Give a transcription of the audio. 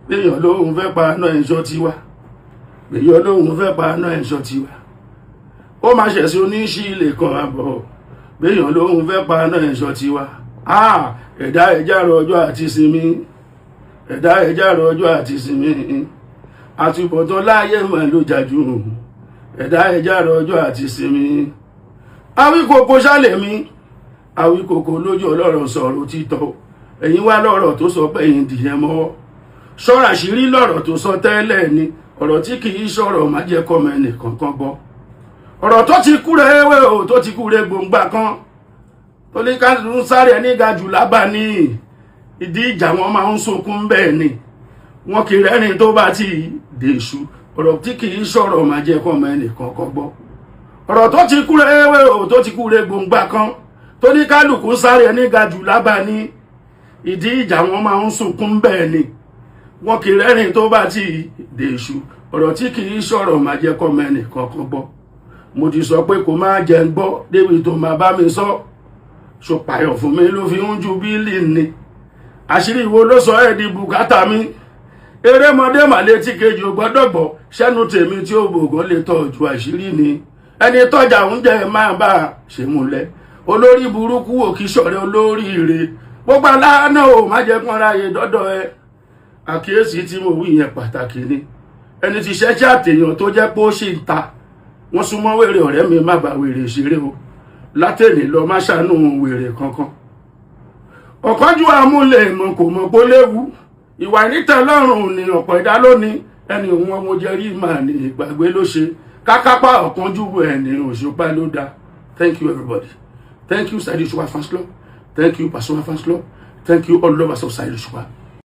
Béèyàn lóhun fẹ́ pa aná ẹ̀ṣọ́ tiwa, béèyàn lóhun fẹ́ pa aná ẹ̀ṣọ́ tiwa, ó máa ṣẹ̀sìn oníṣí ilé kan àbọ̀. Béèyàn lóhun fẹ́ pa aná ẹ̀ṣọ́ tiwa, ẹ̀dá ẹ̀já rọjò àti sinmi, ẹ̀dá ẹ̀já rọjò àti sinmi, àtúbọ̀tán láàyè mà ló jà jù. Ẹ̀dá ẹ̀já rọjò àti sinmi. Awíkoko ṣálẹ̀ mi, Awíkoko lójú ọlọ́rọ̀ sọ̀rọ̀ títọ́. Ẹ̀yin wá lọ́rọ̀ tó sọ pé ẹ̀yin dìyẹn mọ́wọ́ ṣọ́ra. Àṣírí lọ́rọ̀ tó sọ tẹ́lẹ̀ ni. Ọ̀rọ̀ tí kì í sọ̀rọ̀, má jẹ́ kọ́mọ ẹnì kankan gbọ́. Ọ̀rọ̀ tó ti kú rẹ̀ ewé o, tó ti kú rẹ̀ gbòǹgbà kan tó ní ká ń sáré ẹni ga jù lábà ní ìdí ìjà, wọn máa ń sunkún bẹ́ẹ̀ ni, wọn kì í rẹ́rìn tó bá ti dèṣù. Ọ̀rọ̀ tí kì í sọ̀rọ̀, má jẹ́ kọ́mọ ẹnì kankan gbọ́. Ọ̀rọ̀ tó ti kú rẹ̀ ewé o, tó ti kú rẹ̀ gbòǹgbà kan tó ní kálukú sáré ẹni ga jù lábà ní ìdí ìjà, wọn máa ń sunkún bẹ́ẹ̀ ni, wọn kì í rẹ́rìn tó bá ti dèṣù. Ọ̀rọ̀ tí kì í sọ̀rọ̀, má jẹ́ kọ́mọ ẹnì kankan gbọ́. Mo ti sọ pé kó má jẹ́ ń gbọ́ débi tó máa bá mi sọ. Ṣòpàyọ̀ fún mi ló fi ń ju bílì ni. Àṣírí wo ló sọ ẹ́ di bùkátà mi? Erémọdé màlétí kejì ò gbọ́dọ̀ gbọ́. Sẹ́nu tèmi tí ó bògán lè tọ́jú àṣírí ni. Ẹni tọ́jà oúnjẹ máa bá a ṣe múlẹ̀. Olórí burúkú òkì sọ̀rẹ́ olóríire. Gbogbo aláàánú ò má jẹ́ kán ráyè dọ́dọ̀ ẹ. Àkíyèsí tí mo wí yẹn pàtàkì ni. Ẹni tí ṣẹ́ṣẹ́ àtèèyàn tó jẹ́ pé ó ṣì ń ta wọ́n súnmọ́ wèrè. Ọ̀rẹ́ mi, má bá wèrè ṣeré o. Látẹ̀lé lọ, má ṣàánú wèrè kankan. Ọ̀kánjú amúlẹ̀ mọ̀ kò mọ̀ pé ó léwu. Ìwà ìnítẹ̀lọ́rùn ni ọ̀pọ̀ ẹ̀dá lónìí. Ẹni òun ọmọ jẹrí mà ní ìgbàgbé ló ṣe kákápá. Ọ̀kánjú ẹni òṣùpá ló dá. Thank you, everybody. Thank you, Saheed Òṣùpá fans club. Thank you, Pasuma fans club. Thank you, all lovers of Saheed Òṣùpá.